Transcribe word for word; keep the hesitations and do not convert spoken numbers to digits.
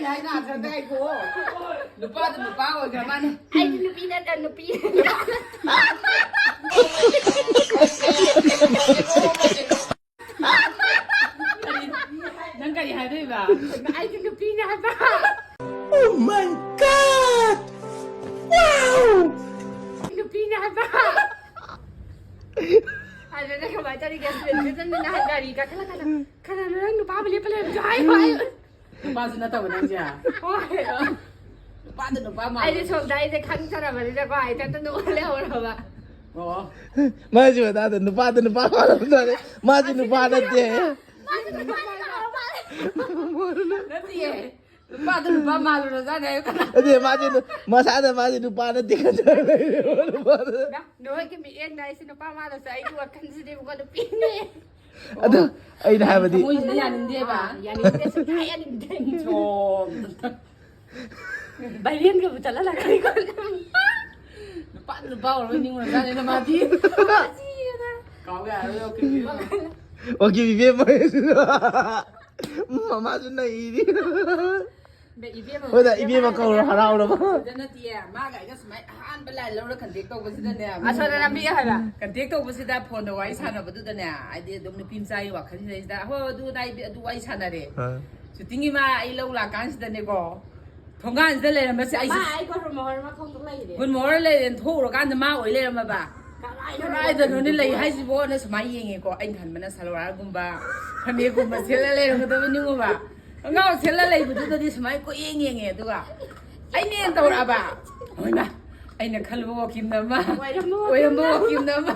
ꯍꯥꯏꯅ ꯑꯥꯊꯔꯗ ꯍꯥꯏꯈꯣ꯫ ꯅꯨꯄꯥꯗꯨ ꯅꯨꯄꯥ ꯑꯣꯏꯈ꯭ꯔ ꯃꯥꯅꯦ꯫ ꯑꯩꯗꯤ ꯅꯨꯄꯤ ꯅꯠꯇꯦ, ꯅꯨꯄꯤ꯫ ꯀꯔꯤ? ꯅꯪ ꯀꯔꯤ ꯍꯥꯏꯗꯣꯏꯕ? ꯑꯩꯗꯤ ꯅꯨꯄꯤꯅꯦ ꯍꯥꯏꯕ꯫ Oh my God! Wow! ꯅꯨꯄꯤꯅꯦ ꯍꯥꯏꯕ꯫ ꯑꯗꯨꯅ ꯀꯃꯥꯏꯅ ꯇꯧꯔꯤꯒꯦ? ꯁꯤꯗ ꯅꯍꯥꯟ ꯒꯥꯔꯤ ꯀꯥꯈꯠꯂꯀꯥꯟꯗ, "ꯀꯅꯥꯅꯣ ꯅꯪ ꯅꯨꯄꯥ ꯑꯃ ꯂꯦꯞꯄ ꯂꯩꯔꯝꯕꯗꯣ?" ꯍꯥꯏꯌꯣ, ꯍꯥꯏꯌꯣ꯫ ꯅꯨꯄꯥꯁꯨ ꯅꯠꯇꯕ ꯅꯪꯁꯦ꯫ ꯍꯣꯏ꯫ ꯅꯨꯄꯥꯗ ꯅꯨꯄꯥ ꯃꯥꯜꯂꯦ꯫ ꯑꯩꯗꯤ ꯁꯣꯝꯗ ꯑꯩꯁꯦ ꯈꯪꯖꯔꯕꯅꯤꯅꯀꯣ, ꯑꯩ ꯏꯊꯟꯇ ꯅꯣꯛꯑ ꯂꯩꯍꯧꯔꯕ꯫ ꯑꯣ꯫ ꯃꯥꯁꯤ ꯃꯇꯥꯗ ꯅꯨꯄꯥꯗ ꯅꯨꯄꯥ ꯃꯥꯜꯂꯝꯗꯥꯔꯦ꯫ ꯃꯥꯁꯤ ꯅꯨꯄꯥ ꯅꯠꯇꯦ꯫ ꯃꯥꯁꯨ ꯅꯨꯄꯥ ꯅꯠꯇꯦ꯫ ꯅꯠꯇꯤꯌꯦ꯫ ꯅꯨꯄꯥꯗ ꯅꯨꯄꯥ ꯃꯥꯜꯂꯨꯔꯖꯥꯠꯅꯦ ꯍꯥꯏꯌꯨ ꯀꯅꯥ? ꯑꯗꯨ ꯃꯥꯁꯦ ꯅꯨ-, ꯃꯁꯥꯗ ꯃꯥꯁꯦ ꯅꯨꯄꯥ ꯅꯠꯇꯦ ꯈꯟꯖꯔ ꯂꯩꯔꯦꯕ ꯅꯨꯄꯥꯗ꯫ ꯅ-, ꯅꯣꯏꯒꯤ ꯃꯤꯠꯌꯦꯡꯗ ꯑꯩꯁꯦ ꯅꯨꯄꯥ ꯃꯥꯜꯂꯁꯨ ꯑꯩꯒꯤ ꯋꯥꯈꯜꯁꯤꯗꯤꯕꯀꯣ ꯅꯨꯄꯤꯅꯦ꯫ ꯑꯗꯣ ꯑꯩꯅ ꯍꯥꯏꯕꯗꯤ ꯊꯃꯣꯏꯁꯤꯅ ꯌꯥꯅꯤꯡꯗꯦꯕ꯫ ꯑꯥ, ꯌꯥꯅꯤꯡꯗꯦ, ꯁꯨꯡꯌꯥ ꯌꯥꯅꯤꯡꯗꯦ꯫ ꯁꯣꯝ꯫ ꯚꯥꯏꯔꯦꯟꯒꯕꯨ ꯆꯠꯍꯜꯂꯛꯀꯅꯤꯀꯣ꯫ ꯅꯨꯄꯥ ꯅꯨꯄꯥ ꯑꯣꯏꯔꯣꯏ ꯅꯤꯡꯉꯨꯔꯖꯥꯠꯅꯤꯅ ꯃꯥꯗꯤ꯫ ꯀꯥꯎ ꯌꯥꯔꯣꯏ, ꯑꯣꯀꯦ, ꯕꯤꯕꯤ꯫ ꯑꯣꯀꯦ, ꯏꯕꯦꯝꯃ꯫ ꯎꯝ, ꯃꯃꯥꯁꯨ ꯅꯩꯔꯤ꯫ ꯕꯦ, ꯏꯕꯦꯝꯃ, ꯍꯣꯏꯗ, ꯏꯕꯦꯝꯃ ꯀꯧꯔꯣ, ꯍꯔꯥꯎꯔꯕ? ꯁꯤꯗ ꯅꯠꯇꯤꯌꯦ, ꯃꯥꯒ ꯑꯩꯒ ꯁꯨꯃꯥꯏꯅ ꯑꯍꯥꯟꯕ line ꯂꯧꯔ contact ꯇꯧꯕꯁꯤꯗꯅꯦ꯫ ꯑꯁꯣꯝꯗ ꯂꯝꯕꯤ ꯍꯥꯏꯕ꯫ Contact ꯇꯧꯕꯁꯤꯗ phoneꯗ ꯋꯥꯔꯤ ꯁꯥꯟꯅꯕꯗꯨꯗꯅꯦ, ꯍꯥꯏꯗꯤ ꯑꯗꯨꯝ ꯅꯨꯄꯤ ꯃꯆꯥꯒꯤ ꯋꯥꯈꯜꯁꯤꯗꯩꯁꯤꯗ, "ꯍꯣꯏ, ꯑꯗꯨ ꯑꯗꯥ ꯏꯕꯤ-, ꯑꯗꯨ ꯋꯥꯔꯤ ꯁꯥꯟꯅꯔꯦ"꯫ ꯑꯥ꯫ Shootingꯒꯤ ꯃꯥ ꯑꯩ ꯂꯧ ꯂꯥꯛꯀꯥꯟꯁꯤꯗꯅꯦꯀꯣ, ꯊꯣꯡꯒꯥꯟꯁꯤꯗ ꯂꯩꯔꯝꯕꯁꯦ ꯑꯩꯁꯦ ꯃꯥ ꯑꯩ ꯒꯨꯔ ꯃꯣꯍꯣꯔ ꯃꯈꯣꯡꯗ ꯂꯩꯔꯦ꯫ ꯒꯨꯔ ꯃꯣꯍꯣꯔ ꯂꯩꯔꯦꯅ ꯊꯣꯛꯎꯔꯀꯥꯟꯗ ꯃꯥ ꯑꯣꯏ ꯂꯩꯔꯝꯃꯕ꯫ ꯀꯗꯥꯏꯗꯅꯣ ꯀꯗꯥꯏꯗꯅꯣꯅꯦ ꯂꯩ ꯍꯥꯏꯁꯤꯕꯣꯅ ꯁꯨꯃꯥꯏꯅ ꯌꯦꯡꯉꯦꯀꯣ꯫ ꯑꯩꯅ ꯈꯟꯕꯅ ꯁꯜꯋꯥꯔꯒꯨꯝꯕ, ꯐꯅꯦꯛꯀꯨꯝꯕ ꯁꯦꯠꯂ ꯂꯩꯔꯝꯒꯗꯕ ꯅꯤꯡꯉꯨꯕ꯫ ꯈꯣꯡꯒ꯭ꯔꯥꯎ ꯁꯦꯠꯂ ꯂꯩꯕꯗꯨꯗꯗꯤ ꯁꯨꯃꯥꯏꯅ ꯀꯣꯏꯌꯦꯡ ꯌꯦꯡꯉꯦ꯫ ꯑꯗꯨꯒ ꯑꯩꯅꯦꯅ ꯇꯧꯔꯛꯑꯕ꯫ ꯍꯣꯏꯃ, ꯑꯩꯅ ꯈꯜꯂꯨꯕ ꯋꯥꯀꯤꯝꯅ ꯑꯃ, ꯑꯣꯏꯔꯝꯕ ꯑꯣꯏꯔꯝꯕ ꯋꯥꯀꯤꯝꯅ ꯑꯃ꯫